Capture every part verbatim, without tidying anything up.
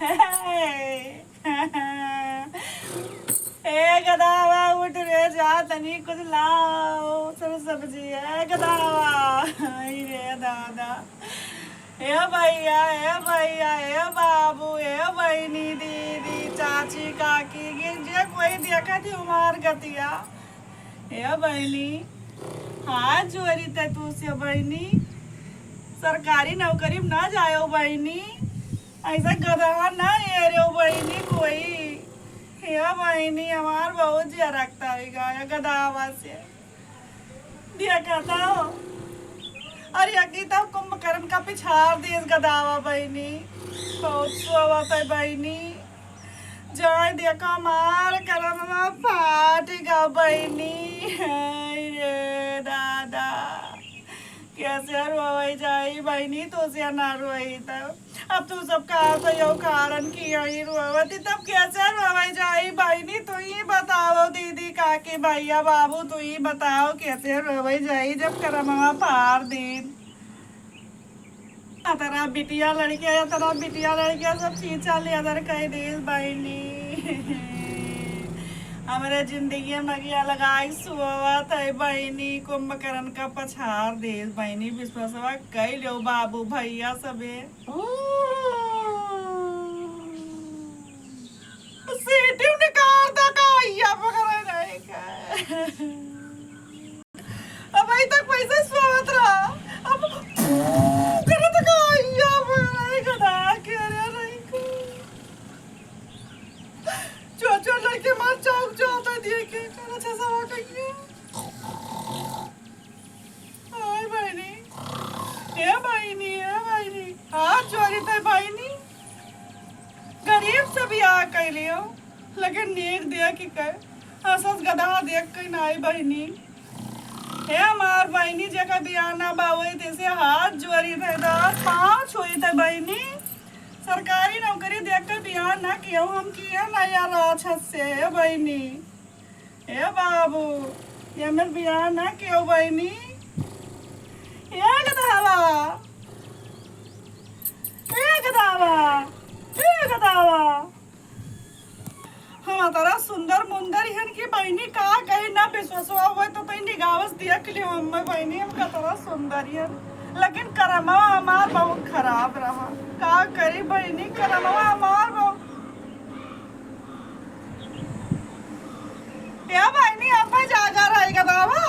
ए गदावा, उठ रे, जा तनी कुछ लाओ, सब सब्जी। ए गदावा, आई रे दादा। ए भैया, ए भैया, ए बाबू, ए बहिनी, दीदी, चाची, काकी, ये जे कोई देखत ही हमार गतिया। ए बहिनी, हाथ जोड़ी तै तू से बहिनी, सरकारी नौकरी में ना जायो बहिनी, ऐसा गदहा ना एरो बहिनी कोई। हे बहिनी, हमार बहुत जिया रखता है गाया गदहावा से। देखा था। अरे अकी तब कुंभकर्ण का पिछाड़ देस गदहावा बहिनी। बहुत सोवत है बहिनी। जाए देखा हमार करमवा फाट गा बहिनी। हाय रे दादा। कैसे रोवै जाई बहिनी, तो से ना रोई तब। अब तू सब का तो यो कारण कि यही रोवती, तब कैसे रोवै जाई बहिनी? तू ही बताओ दीदी, काकी, भैया, बाबू, तू ही बताओ कैसे रोवै जाई जब करमवा फार दिन। अतरा बिटिया लड़के, अतरा बिटिया लड़के सब चीचा ले अदर कह देस बहिनी। हमरे जिंदगी में अगिया लगाई सोवत है बहिनी, कुंभकर्ण का पछाड़ देस बहिनी, विश्वासवा कई लो बाबू भैया सबे। सीटी निकाल दा का, या पकड़े नहीं का। अब अभी तक पैसे सोवत रहा, अब करत का, या पकड़े गधा के रे नहीं का। जो जो लड़के मार चौक जो होता दिए के, अच्छा सवा कहिए। हाय बहिनी, ए बहिनी, ए बहिनी, हाथ जोड़ी तै बहिनी, गरीब से बियाह कैलियो, लेकिन नीक देख के कह, हंसस गदहा देख के नाई बहिनी। हे हमार बहिनी, जेकर बियाह ना बावे, तैसे हाथ जोड़ी तै दास, पाँव छुई तै बहिनी, सरकारी नौकरी देख के बियाह ना कियो, हम किया ना यार राक्षस से, हे बहिनी। ए बाबू, ये हमर बियाह ना कियो बहिनी। ए गदहावा, ए गदहावा, ए गदहावा। हम अतरा सुंदर मुंदर हन कि बहिनी का कही ना विश्वासवा होए तो तई निगावस देख लियो हमें बहिनी, हम कतरा सुंदर हन। लेकिन करमवा हमार बहुत खराब रहा। का करी बहिनी, करमवा हमार बहुत ए बहिनी, अब जागा रही गदावा।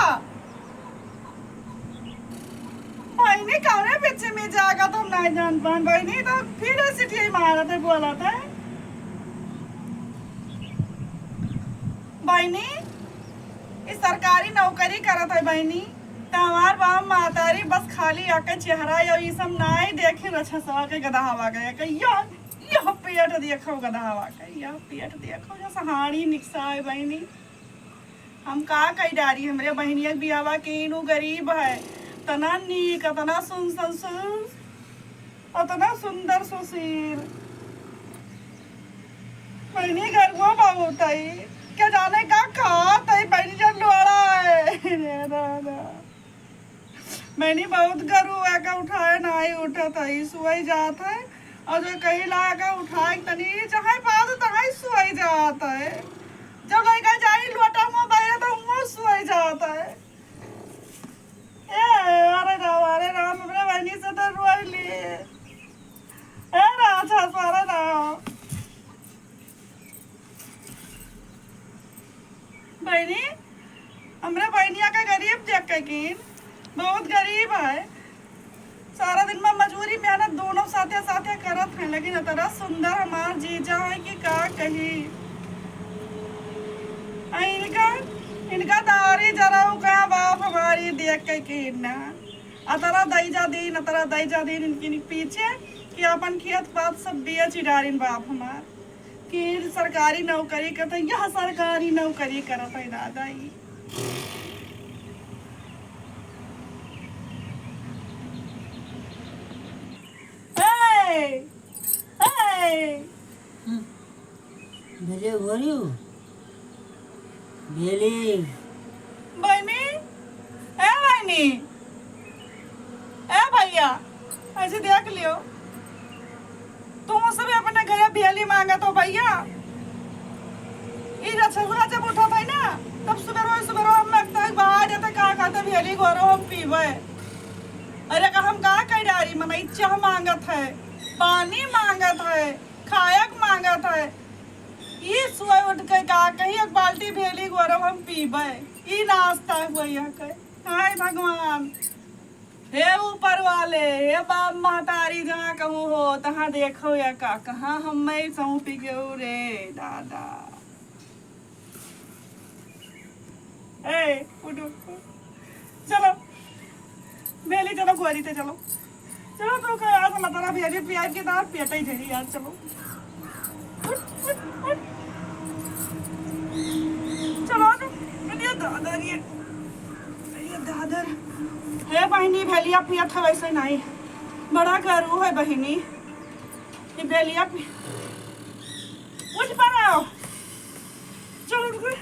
बहिनी, कौने पीछे में जागा तुम नहीं जान पान। बहिनी, तो फिर सिटिया मारत है, बोलत है। बहिनी, ई सरकारी नौकरी करत है बहिनी, तो हमार बाप मातारी बस खाली आके चेहरा या ई सब नाई देखी रछसवा के गदहावा के, के यो यो पेट देखो गदहावा के, यो पेट देखो, जो सहारी निकसा है बहिनी। हम का कही डारी, हमरे बहिनिया के बियाहवा के इनू गरीब है, तना नीक, तना सुन, सुन, सुन, अतना सुंदर सुशील। बहिनी गरुआ बहुत है, क्या जाने का खात है बहिनी जब लोड़ा है। रे दादा। बहिनी बहुत गरु एका उठाए नाही उठत है, ई सुअई जात है। और जो कहीं ला एका उठाए तनी चाहे पाद तहाई सुअई जात है। जब लइका जाई लोटा मुँह बैठा तो मुँह सुअई जात है। ए, अरे राम, अरे राम, हमरे बहिनी से तो रोई ली। ए राम, छस, अरे राम। बहिनी, हमरे बहिनिया के गरीब देख के कीन, बहुत गरीब है। सारा दिन में मजूरी मेहनत दोनों साथे साथे करत हैं, लेकिन इतना सुंदर हमार जीजा है कि का कही। आ इनका, इनका दारी जरा का बाप हमारी देख के कीन ना। अतरा दैजा दीन, अतरा दैजा दीन इनके पीछे कि अपन खेत पात सब बेच डारिन बाप हमार। कि सरकारी नौकरी करत है, यह सरकारी नौकरी करत है दादा ई। ए, ए। हम्म। भेले भरियो। भेले। बहिनी, ए बहिनी, ए भैया, ऐसे देख लियो, तुम सब अपने घरे भेली मांगत हो भइया। ई रछवा जब उठत है ना, तब सुबेरवा सुबेरवा हम लगता है बाहर जाते का कहते भेली घोरो हम पीबे। अरे का हम का कह डारी, मनई चाह मांगत है, पानी मांगत है, खायक मांगत है। ई सुबह उठ के का कही एक बाल्टी भेली घोरो हम पीबे। ई नाश्ता हुआ यहाँ के। हाय भगवान। हे ऊपर वाले, हे बाप महतारी, जहाँ कहूँ हो, तहाँ देखो या का, कहाँ हम मैं सौंपी गयो रे दादा। ए, उठो, चलो, भेली चलो, गोरी ते चलो, चलो, तो का यार, लतारा भेली पियाज के दार पेट ही झेली यार, चलो। उठ, उठ, उठ। चलो, उठ। अरे दादा रे। अरे दादा रे। हे बहिनी, भेलिया पियत है वैसे नहीं। बड़ा गरू है बहिनी। ये भेलिया पि-, उठ पर आओ। चलो, उठ गए।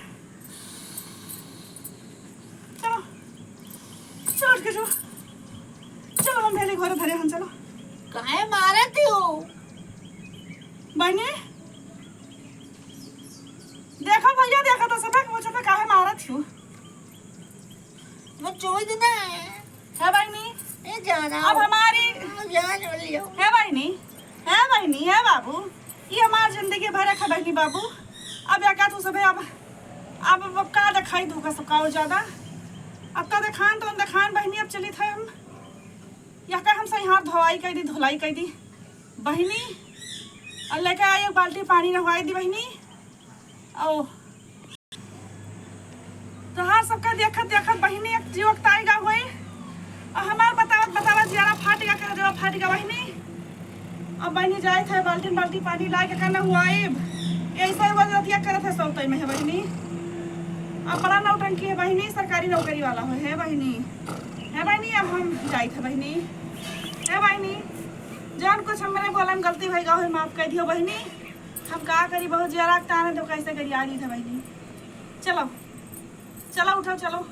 चलो। चलो, उठ के चलो। चलो, हम भेली घरे धरे हम, चलो। काहे मारत हो? बहिनी, देखो भइया, देखो तो सब पूछो तो काहे मारत हो? वो चोद ना है। है बहिनी? ए जाना। अब हमारी जान लियो। है बहिनी? है बहिनी, है बाबू? ये हमार जिंदगी भर है बहिनी बाबू। अब या का तू सबे अब, अब, अब का देखाई दूँ का सबका और ज्यादा? अब तो देखान तो देखान बहिनी, अब चली थे हम। या का हम सही हाथ धोवाई कह दी, धुलाई कह दी बहिनी। और लेके आई एक बाल्टी पानी नहवाई दी बहिनी। आओ। तोहार सबका देखत देखत बहिनी एक जीव अकताई गा होई। और हमार बतावत बतावत जियारा फाट गा, कर देवा फाट गा बहिनी। अब बहिनी जाए थे बाल्टी बाल्टी पानी लाए के करना हुआ आइब। ऐसा ही वजह दिया करत है सौतई में है बहिनी। अब बड़ा नौटंकी है बहिनी, सरकारी नौकरी वाला हो है बहिनी। है बहिनी, अब हम जाए थे बहिनी। है बहिनी, जौन कुछ हमरे बोलन गलती भई गा होई, माफ कर दियो बहिनी। हम का करी, बहुत जियारा अकतान है तो कैसे करी, आ जाए थे बहिनी। चलो, चलो, उठो, चलो।